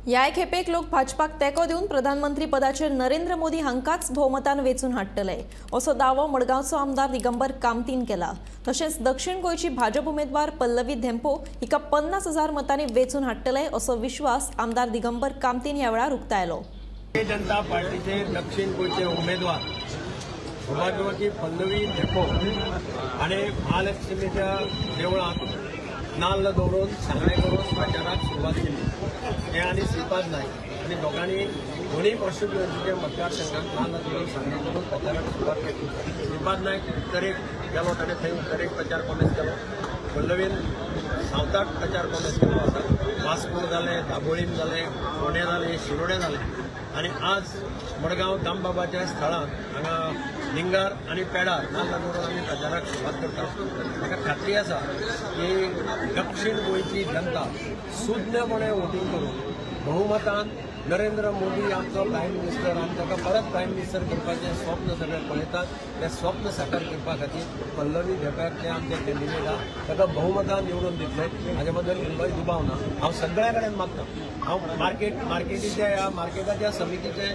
ह्याय खेपेक लोक भाजपाक तेंको दिवन प्रधानमंत्री पदाचेर नरेंद्र मोदी हांकांच भोवमतान वेंचून हाडटले असो दावो मडगांवचो आमदार दिगंबर कामतीन केला। तशेंच दक्षिण गोंयची भाजप उमेदवार पल्लवी धेंपो हिका 50,000 मतांनी वेंचून हाडटले असो विश्वास आमदार दिगंबर कामतीन ह्या वेळार उक्तायलो। भारतीय जनता पार्टीचे दक्षिण गोंयचे उमेदवार सौभाग्यवती पल्लवी धेंपो आनी महालक्ष्मीच्या देवळांत नाल्ल दवरून सांगणे करून प्रचाराक सुरवात केली। हे आनी श्रीपाद नायक आनी दोगांनी दोनूय कॉन्स्टिट्युएन्सीच्या मतदारसंघात नाल्ल दवरून सांगणे करून प्रचाराक सुरवात केली। श्रीपाद नायक उत्तरेक गेलो, ताणें थंय उत्तरेक प्रचार कॉमेस केलो। पल्लवीन सावथाक प्रचार कॉमेस केलो आसा। वास्को जालें, दाबोळीम जालें, फोंडें जालें, शिरोडें जालें आनी आज मडगांव दामबाबाच्या स्थळांत हांगा लिंगार आनी पेडार नाल्ल दवरून आमी प्रचाराक सुरवात करता। म्हाका खात्री आसा की दक्षिण गोंयची जनता सुज्ञपणे वोटींग करून बहुमतान नरेंद्र मोदी आमचो प्रायम मिनिस्टर आनी ताका परत प्रायम मिनिस्टर करपाचें स्वप्न सगळे पळयतात। तें स्वप्न साकार करपा खातीर पल्लवी धेंप्याक ते आमचे कॅन्डिडेट आहा ताका बहुमतान निवडून दितले हाजे बद्दल इल्लोय दुबाव ना। हांव सगळ्या कडेन मागता, हांव मार्केटीच्या ह्या मार्केटाच्या समितीचे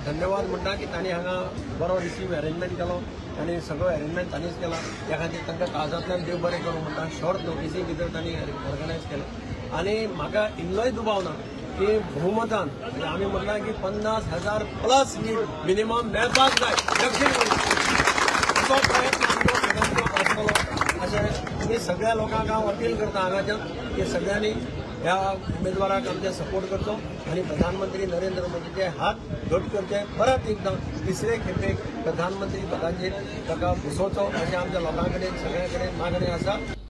धन्यवाद म्हणटा की तांणी हांगा बरो रिसीव अरेंजमेंट केलो आनी सगळो अरेंजमेंट तांणीच केला। त्या खातीर तांकां काळजांतल्यान देव बरें करूं म्हणटा। शॉर्ट नोटीसी भितर तांणी ऑर्गनायज केलें आनी म्हाका इल्लोय दुबाव ना की बहुमतान म्हणजे आमी म्हणलां की 50,000 प्लस लीड मिनिमम मेळपाक जाय दक्षिण गोंयचो। असो प्रयत्न आमचो सगळ्यांचो आसतलो अशें आमी सगळ्या लोकांक हांव अपील करता हांगाच्यान की सगळ्यांनी ह्या उमेदवाराक आमचे सपोर्ट करचो आनी प्रधानमंत्री नरेंद्र मोदीचे हात घट करचे, परत एकदां तिसरे खेपेक प्रधानमंत्री पदाचेर ताका बसोवचो अशें आमच्या लोकां कडेन सगळ्यां कडेन मागणें आसा।